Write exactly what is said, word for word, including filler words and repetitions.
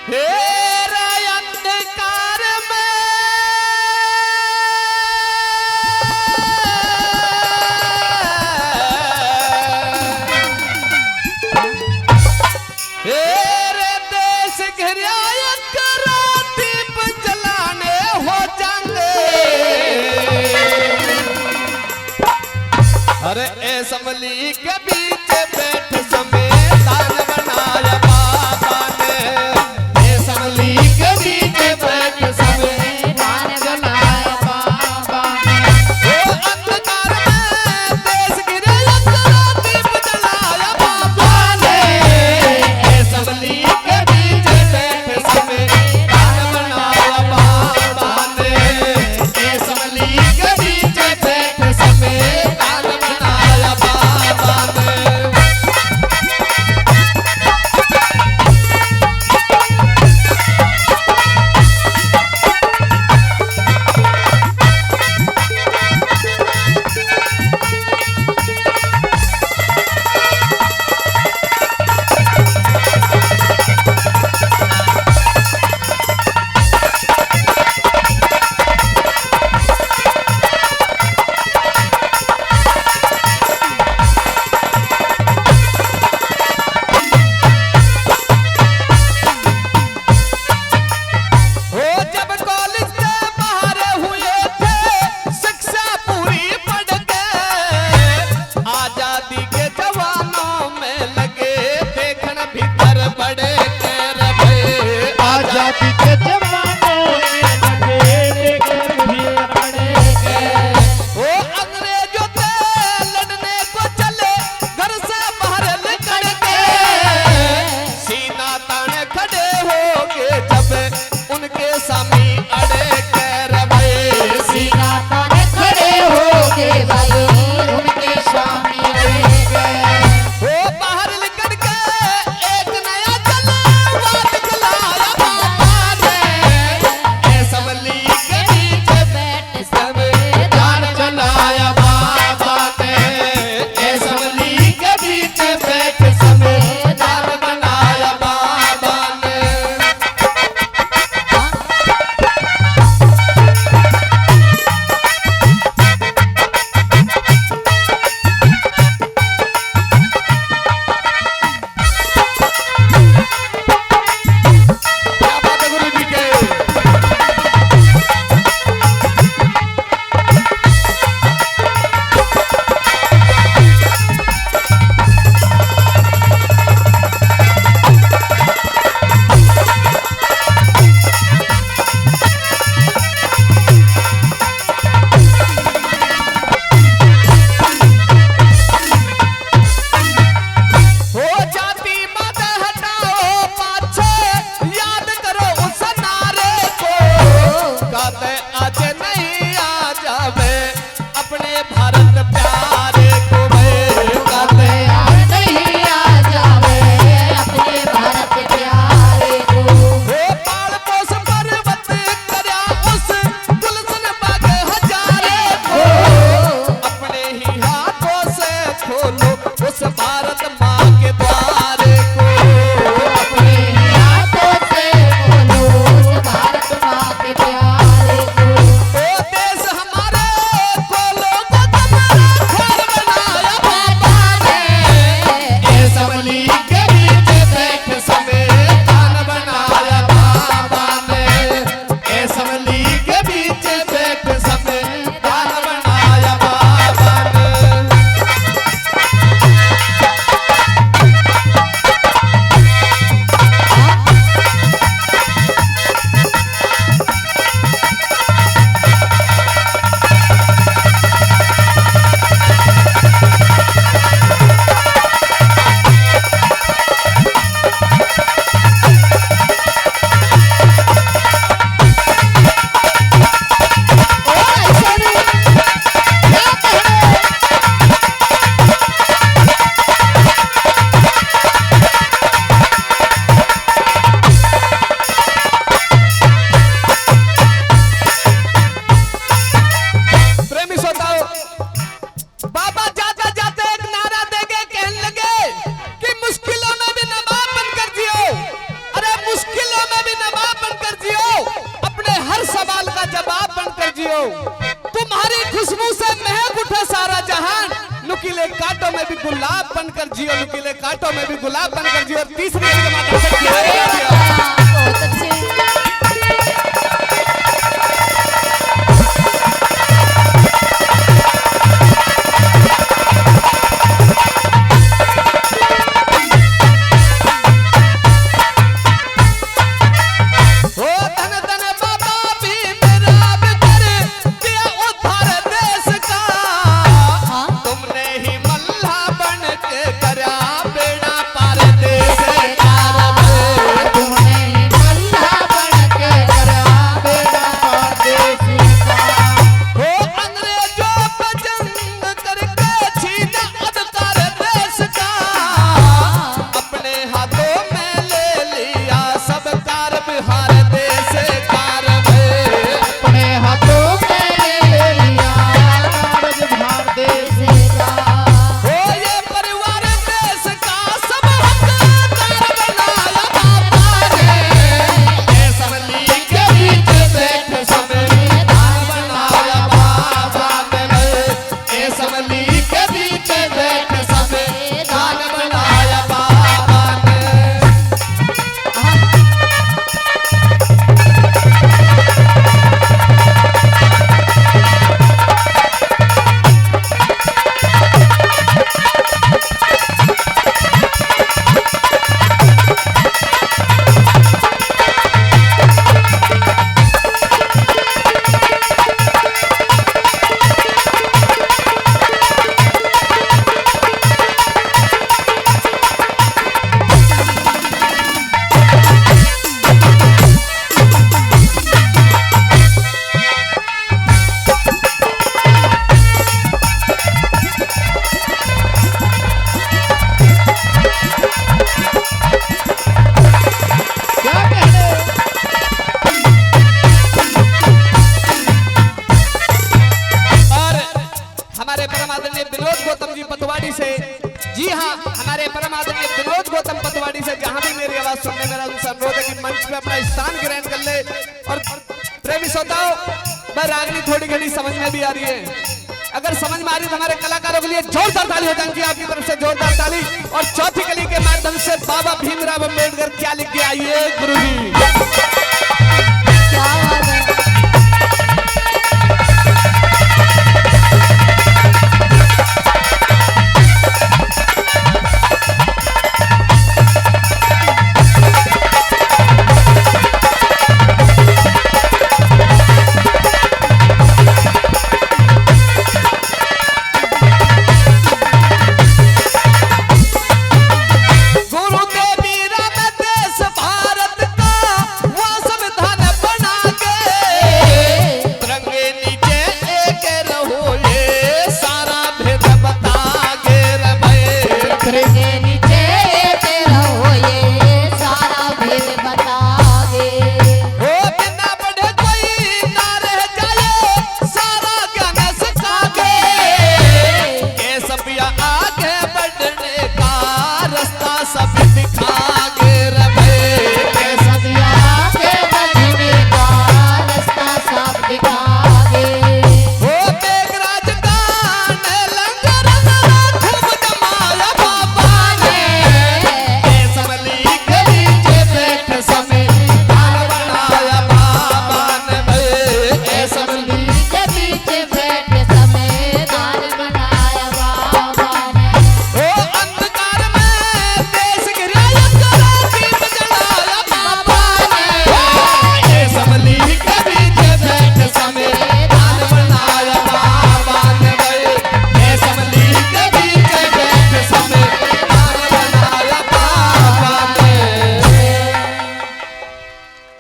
हे रे अंधकार में, हे रे देश घिरया, एक रात दीप जलाने हो जांगे। अरे असम्बली के बीच बैठ संविधान बनाया बाबा ने। असम्बली के बीच बैठ संविधान बनाया बाबा ने। ओ अंधकार में देश घिरे, एक रात दीप जलाया बाबा ने। असम्बली के बीच बैठ संविधान बनाया बाबा ने। असम्बली के बीच बैठ संविधान बनाया बाबा ने। में भी नवाब बनकर जियो, अपने हर सवाल का जवाब बनकर जियो। तुम्हारी खुशबू से महक उठे सारा जहान, नुकीले कांटों में भी गुलाब बनकर जियो, नुकीले कांटों में भी गुलाब बनकर जियो। और तीसरी चीज मैं दर्शक की बहुत अच्छे। ओ धन धन बाबा भीमराव कर दिया उद्धार देश का। हाँ। तुमने ही मल्ला बन के करया बेड़ा पार देश का। तुमने ही मल्ला बन के करया बेड़ा पार देश का। ओ अंग्रेजों पे जंग करके छीना अधिकार देश का। अपने हाथों में ले लिया सब कारभार देश का। अपने हाथों में ले लिया कारभार देश का। हो ये परिवार देश का सब हकदार बनाया बाबा ने। असम्बली के बीच बैठ संविधान बनाया बाबा ने। असम्बली के बीच बैठ संविधान बनाया बाबा ने। और हमारे परम आदरणीय विनोद गौतम जी पतवाड़ी से, जी हाँ, हमारे परम आदरणीय विनोद गौतम पतवाड़ी से जहाँ भी मेरी आवाज सुनने में आ रहा है, उनसे अनुरोध है कि मंच पे अपना स्थान ग्रहण कर ले। और प्रेमी श्रोताओं, मैं रागनी थोड़ी घणी समझ में भी आ रही है, अगर समझ में आ रही है तो हमारे कलाकारों के लिए जोरदार ताली हो जानी चाहिए, आपकी तरफ से जोरदार ताली। और चौथी कली के माध्यम से बाबा भीमराव अंबेडकर क्या लिख के आइए गुरु जी।